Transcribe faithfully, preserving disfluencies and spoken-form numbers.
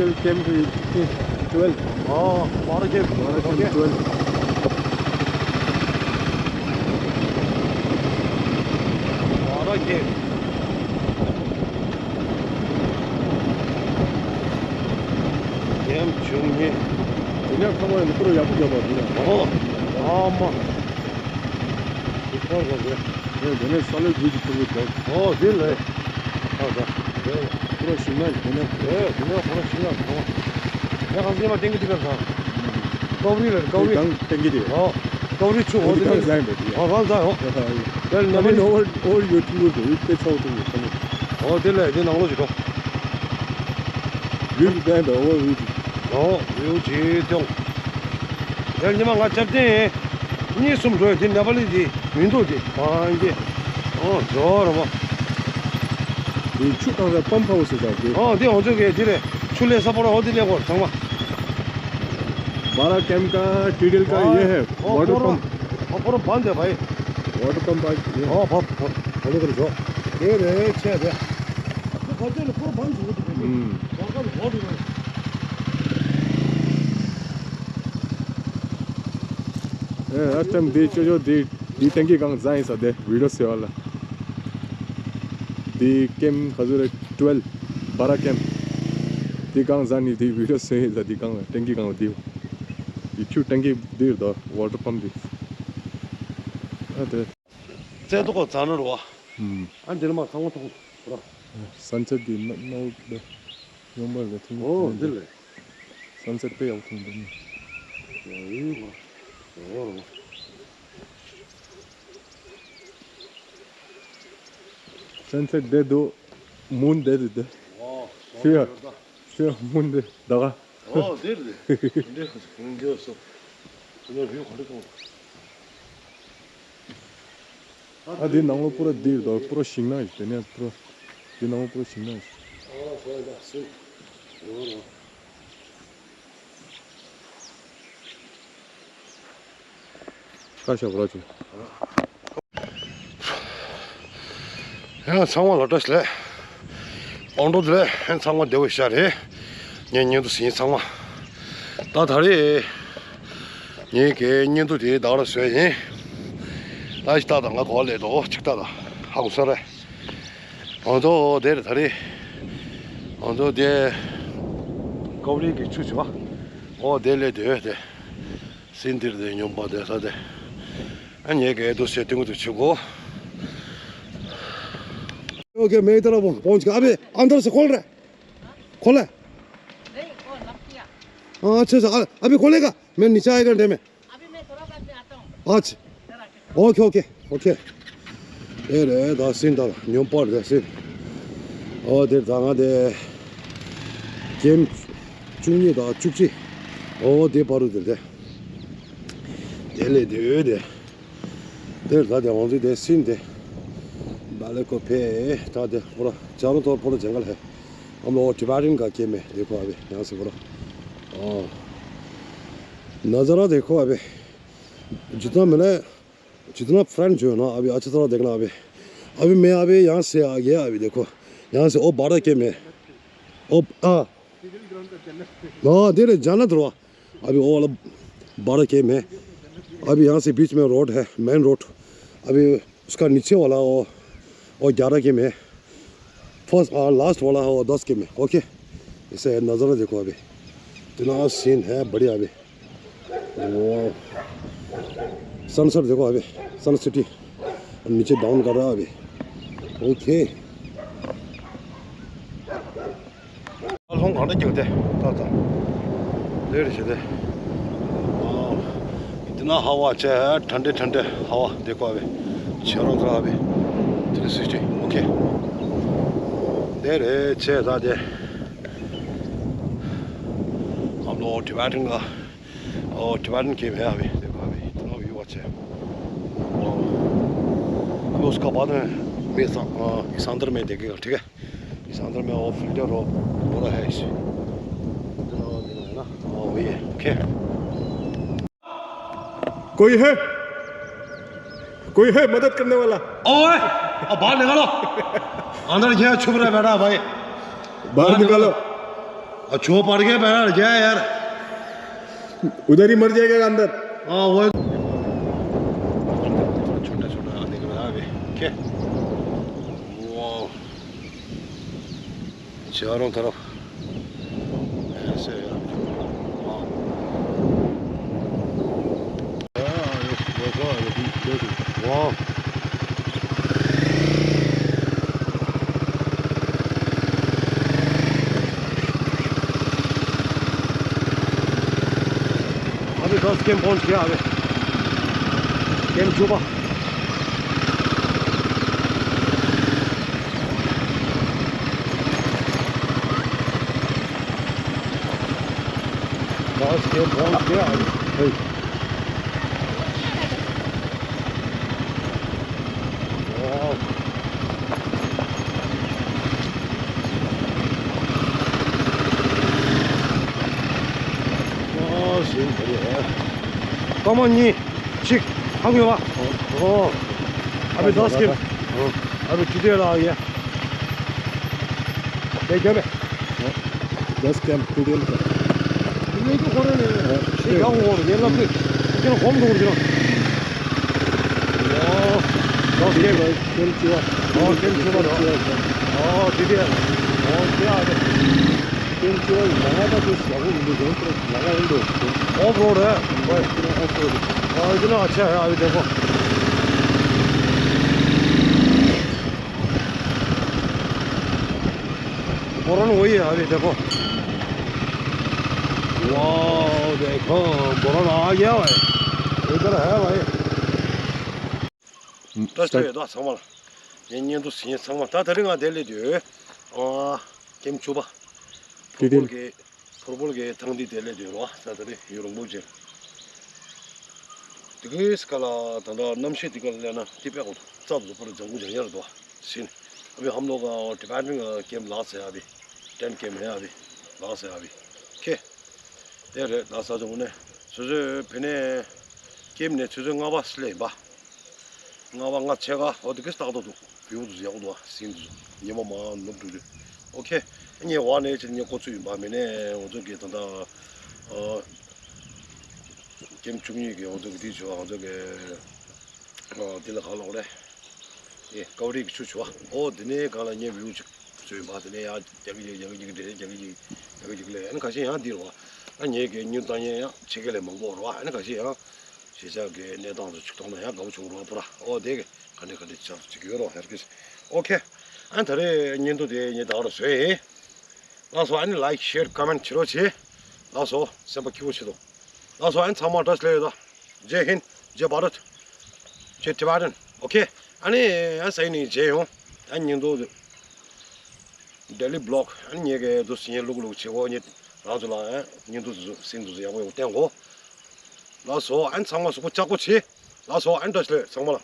Camp twelve. Oh, Bara camp. Bara camp twelve. Bara camp. Camp བཅུ་གཉིས། དེ་ནས་ཁང་པ་ཡང་སྐོར་ཡག་པོ་བརྒྱབ་པ་འདུག་ཡ། ཨོ། ཨ་མ། དེ་ཁར་བ་རེད། ཨེ་དེ་ནས་ས་ལེ་དགུ་གི་ཐུག་གི་འདུག་ཨོ་དེ་ལས། ཨ་ད། ཨེ་ཁོ་ར་ཞིག་ན་དེ་ནས། ཨེ་དེ་ནས་ཁོ་ར་ཞིག་ན་ཁང་པ། ཡ་ཁང་སེམས་མ་ཏན་གི་དེ་གར་ས། ཀའོ་རི་ལ་ཀའོ་རི། གང་ཏན་གི་དེ། ཨོ། ཀའོ་རི་ཆུ་འོ་འོ་དེ་དེ་གང་ཟ་ཡིན་པ་དེ། ཨོ་གང་ཟ་ཡོ། ཡ་ཧ་ཡ། ཡ་ལ་ན་ནི་ནོ་ཝར་ཨོར་ཡོ་ཐུག་གི་དེ་དཔེ་ཚོགས་ཐུག་གི་ཁ་ནི། ཨོ་དེ་ལས་དེ་ནང་ལོགས་ཀྱི་འགྲོ། ཝིའུ་ལྡན་པའི་ཨོ་ཝིའུ་ཅིག་ཨོ་ཝིའུ་ཅིག་སྟོན། དེར་ཉི་མ་ང་ཅབ་ཏེ་གཉིས་གསུམ་འགྲོ་ཡོད་དེ་ནེ་པ་ལི་དེ་མི་འདུག་དེ་བང་གི། ཨོ་ཇོ་ར་བ། དེ་ཆུ་བཏང་ར་པམ་ཕ་བོ་ཟེར་ད་དེ། ཨོ་དེ་ཨོ་ཅོ་གེ་དེ་རེད། ཆུ་ལས་ས་པོ་ར་ཨོ་དེ་ལས་གོ་ཚང་མ། बारह कैंप का डिटेल का ये है। Water pump. ཨོ་པོ་ར་བང་དེ་བའི། वाटर पंप आ ये है। ཨོ་བ་བ་བ་ལོ་གར་ཇོ། དེ་རེད་ཆེ་དེ། ཁོ་ཁ་ཅོ་ལ་ཁོ་བང་ཇོ་དེ་རེད། ཨུམ། བང་ག་ལ་བོ་དེ་རེད། ཨེ་ཨ་ཙམ་དེ་ཅོ་ཅོ་དེ་དེ་ཏན་གི་གང་ཟ་ཡིན་ས་དེ་བི་ཌི་ཡོ་སེ་བ་ལ། དེ་ཀེམ་ག་ཚོད་རེད། ཊུ་ཝེལ་བྷ་ར་ཀེམ། དེ་གང་ཟ་ནི་དེ་བི་ཌི་ཡོ་སེ་ཡིན་ས་དེ་གང་ལ་ཏན་གི་གང་ལ་དེ། དེ་ཆུ་ཏན་གི་དེ་རེད་དོ་ཝ་ཊར་པམ་དེ། ཨ་དེ། བཙན་ཏོ་གོ་ཛ་ན་རུ་བ། ཨུམ། ཨ་འདིར་མ་ཚང་མ་ཐོང་ར། སན་སེཊ་དེ་ན་ནོ་ད་ཡོང་བ་ལ་ཐོང་། ཨོ་འདི་ལས། སན་སེཊ་དཔེ་ཡག་པོ་མཐོང་འདུག་ནི། ཡ་ཡིན་ལ། ཡ་རོ། སན་སེཊ་བསྡད་འདུག་མུན་བསྡད་འདུག་དེ། ཨོ། ཤི་ཡ། ཤི་ཡ་མུན་བསྡད་ད་ག་ཨོ་དེ་རེད། འདི་འདི་སོ། ང་བིའུ་ག་འདྲ་མཐོང་། ཨ་དེ་ནང་ལོ་པུ་ར་དེ་རེད་དོ། པུ་ར་ཞིང་ནག་ཡིན། དེ་ནས་པུ་ར་དེ་ནང་ལོ་པུ་ར་ཞིང་ནག་ཡིན། ཨོ་ཧོ་ཡ་སུ། ཡོང་ལ། ཀ་ཤ་བོ་ལ་ཅུ། ཡང་ཚང་མ་ལ་བཀྲ་ཤིས་བདེ་ལེགས། ཨོང་ཏོ་དེ་ལས་ཡང་ཚང་མ་བདེ་བོ་ཤ་རེད། ངའི་བརྙན་ཐུང་ཟིན་ཚང་མ། ད་ད་རེས་ངའི་གའི་བརྙན་ཐུང་དེ་ད་ག་རང་བཟོས་ཡིན། ད་ཞིག་ཏག་ཏག་ང་གོ་ལས་དོ་ཅིག་ཏག་ཏག་ཧ་གོ་སོང་རེད། ཨོང་ཏོ་དེ་རེད་ད་རེས། ཨོང་ཏོ་དེ་ཀའོ་རི་གི་ཆུ་བྱུང་བ། ཨོ་དེ་ལས་དེ་དེ། སིན་དིར་དེ་སྨྱོན་པ་དེ་ས་དེ། ཨ་ཉེ་གེ་དུ་སེ་ཏིང་དུ་ཆུ་གོ། ओके, मैं इधर अब पहुंच गया। अबे, अंदर से खोल रहे। खोले। नहीं, वो लॉक किया। हाँ, अच्छा, अच्छा, अ-, अभी खोलेगा। मैं नीचे आएगा घंटे में। अभी मैं थोड़ा बाद में आता हूँ। अच्छा। Okay, okay, okay. ए रे, दा सिन दा, न्योम पर दे सिन। ओ, दे दांगा दे। गेम चुंगी दा चुकची। ओ, दे पारू दे दे। དེ་ལས་དེ་འོད་དེ། དེར་ད་དེ་འོང་དུས་དེ་སིན་དེ། བ་ལེ་ཀོ་ཕེ་ད་དེ་པོ་ར་ཅ་རོ་ཐོར་པོ་ར་ཇང་གལ་ཧེ། ཨམ་ལོ་ཊི་བེ་ཊན་ག་ཀེ་མེ་དེ་ཁོ་ཨ་བེ་ཡང་སི་པོ་ར། ཨོ། ན་ཛ་ར་དེ་ཁོ་ཨ་བེ། ཇི་ཏ་མེ་ལེ། ཇི་ཏ་ན་ཕྲན་ཇོ་ན་ཨ་བེ་ཨ་ཅི་ཏ་ར་དེ་ན་ཨ་བེ། ཨ་བེ་མེ་ཨ་བེ་ཡང་སི་ཨ་གེ་ཨ་བེ་དེ་ཁོ། ཡང་སི་ཨོ་བ་ར་ཀེ་མེ། ཨོ་ཨ། हाँ, तेरे जाना तो। अभी वो वाला बड़ा गेम है। अभी यहाँ से बीच में रोड है, मेन रोड। अभी उसका नीचे वाला वो, वो ग्यारह गेम है। फर्स्ट और लास्ट वाला वो दस गेम है। ओके, इसे नज़ारा देखो अभी। इतना सीन है बढ़िया अभी। वो सनसेट देखो अभी, सन सिटी। नीचे डाउन कर रहा है अभी। ओके। ལྷོང་གང་འདྲ་རྒྱག་དེ་ད་ད། ལེ་རེ་བྱེད་དེ། དེ་ན་ཧ་བ་ཆེ་ཁྲ་འདྲེ་ཁྲ་འདྲེ་ཧ་བ་དེ་ཀོ་བེ། ཆེ་རོང་ཁ་བེ། དེ་ལེ་སི་ཊི་ཨོ་ཁེ། ལེ་རེ་ཆེ་ད་དེ། हम लोग टिबेटन का, और टिबेटन के में अभी देखो अभी इतना व्यू अच्छा है। वाओ। अभी उसका बाद में मैं इस, अ, इस अंदर में देखेगा, ठीक है? इस अंदर में वो फिल्टर और पूरा है इस। इतना वो देना है ना? हाँ, वही है। ओके। कोई है? कोई है मदद करने वाला? ओए, अब बाहर निकालो। अंदर क्या छुप रहा है बैठा भाई? बाहर निकालो। आ, छो पड़ गया पैरा क्या यार? उधर ही मर जाएगा अंदर। हाँ, वो छोटा छोटा आने का लगा अभी। क्या? वाह। चारों तरफ ऐसे यार। वाह। वाह। अभी दस गेम पहुंच गया अभी। गेम छुपा। दस गेम पहुंच गया अभी। कमन नि चिक हगुवा। ओ अबे दस के। अबे किते ला ये। ले क्या बे? दस के हम टूटे। नहीं तो करो नहीं। ये क्या हो गया? ये लग के क्या कौन दौड़ गया? ओ दस के। केम चुआ। ओ केम चुआ। ओ किते। ओ क्या है? केम चुआ लगा था तो सब उनको जोन तो लगा उनको। ऑफ रोड है भाई। Of road. और इतना अच्छा है अभी देखो। बोरन वही है अभी देखो। वाह देखो, बोरन आ गया भाई, इधर है भाई। ད་ལྟ་ཡོད་ད་ཚང་མ་ལ་ངའི་བརྙན་ཐུང་གཟིགས་མཁན་ཚང་མ་ད་དེ་རིང་ང་དེ་སླེབས་དུས། ཨ། ཀེམ་བཅུ་པ། ཕུར་བུལ་གྱི་ཕུར་བུལ་གྱི་ཐང་འདི་དེ་སླེབས་དུས་རོ། ད་དེ་རིང་ཡུན་རིང་པོ་ཅིག་དེ་གའི་སྐབས་ལ་ད་ལྟ་གནམ་གཤིས་དེ་ག་ལ་སླེབས་ན་དེ་དཔེ་གོ་རྩ་རྫོགས་པར་ལྗང་གུ་ལྗང་ཡར་འདུག་ཟིན། ཨ་བི་ཧམ་ལོ་ག་ཊི་བེ་ཊན་ཀེམ་ལགས་ཟེར་ཡ་བི། ཊེན་ཀེམ་ཧེ་ཡ་བི། ལགས་ཟེར་ཡ་བི། ཁེ། དེ་རེད་ད་ས་ཆུང་ནས་སོ་སོའི་བི་ནས་ཀེམ་ནས་ཆུ་ཚོད་ལྔ་པ་སླེབས་ཡིན་པ། ལྔ་པ་ལྔ་ཕྱེད་ཀ་འོ་དེ་གི་སྟག་ཏོ་འདུག་བིའུ་འདུག་ཡག་པོ་འདུག་བ་ཟིན་འདུག་ཉི་མ་མ་ནུབ་འགྲོ་རེད། ཨོ་ཁེ། ངས་འོག་ནས་ཕྱིན་ངས་འགོ་ཚུགས་ཡིན་པ་མི་ནས་འོ་ཚོད་ཀྱི་ད་ལྟ་ཀེམ་བཅུ་གཉིས་ཀྱི་འོ་ཚོད་ཀྱི་དེ་བྱོས་འོ་ཚོད་ཀྱི་འདི་ལ་ག་ལོག་རེད། ཨེ་ཀའོ་རི་གི་ཆུ་བྱོས་བ་ཨོ་དེ་ནས་གང་ལ་ངས་བིའུ་ཅིག་བཟོས་པ་དེ་ནས་ཡང་རྒྱ་གི་རྒྱ་གི་རྒྱ་གི་རེད་རྒྱ་གི་རྒྱ་གི་རྒྱ་གི་ལས་ཨ་ནི་ཁ་ཤས་ཡང་འདིར་བ་ཨ་ངས་གི་ཉུང་བཏང་ཡས་ཡང་ཕྱི་རྒྱལ་ལས་མང་པོ་རེད་བ་ཨ་ནི་ཁ་ཤས་ཡང་གཞིས་ཆགས་ཀྱི་གནས་སྟངས་ཚོ་ཅིག་མཐོང་ན་ཡང་དགའ་པོ་བྱུང་རེད་བ་པུ་ར་ཨོ་དེ་གི་ག་འདྲ་ག་འདྲ་ཆགས་ཅིག་ཡོད་རོགས་ཧེར་གིས་ཨོ་ཁེ། ཨ་ནི་ད་རེས་བརྙན་ཐུང་དེ་ངས་ད་ག་རུ་བཟོས་ཡིན། ལགས་སོ་ཨ་ནི་ལའིཀ་ཤེར་ཀོ་མེན་བྱེད་རོགས་བྱེད། ལགས་སོ་སེམས་པ་སྐྱིད་པོ་བྱེད་དོ། ལགས་སོ་ཨ་ནི་ཚང་མ་བཀྲ་ཤིས་བདེ་ལེགས་ཡོད་དོ། ཇེ་ཧིན། ཇེ་བྷ་རད། ཇེ་ཊི་བྷ་ཊན། ཨོ་ཁེ། ཨ་ནི་ཨ་ས་ཡིན་ནི་ཇེ་ཡོང་། ཨ་ནི་ཉིན་ཐོ་ཌེ་ལི་བི་ལོག་ཨ་ནི་ངས་གས་དུ་སི་ཡན་ལུག་ལུག་བྱེད་གོ་ཉིད་རང་ཚོ་ལ་ཨ་ཉིན་ཐོ་དུ་སིན་དུ་ཡག་པོ་ཡོང་བསྟན་གོ། ལགས་སོ་ཨ་ནི་ཚང་མ་གཟུགས་པོ་ལྕགས་པོ་བྱེད། ལགས་སོ་ཨ་ནི་བཀྲ་ཤིས་བདེ་ལེགས་ཚང་མ་ལ།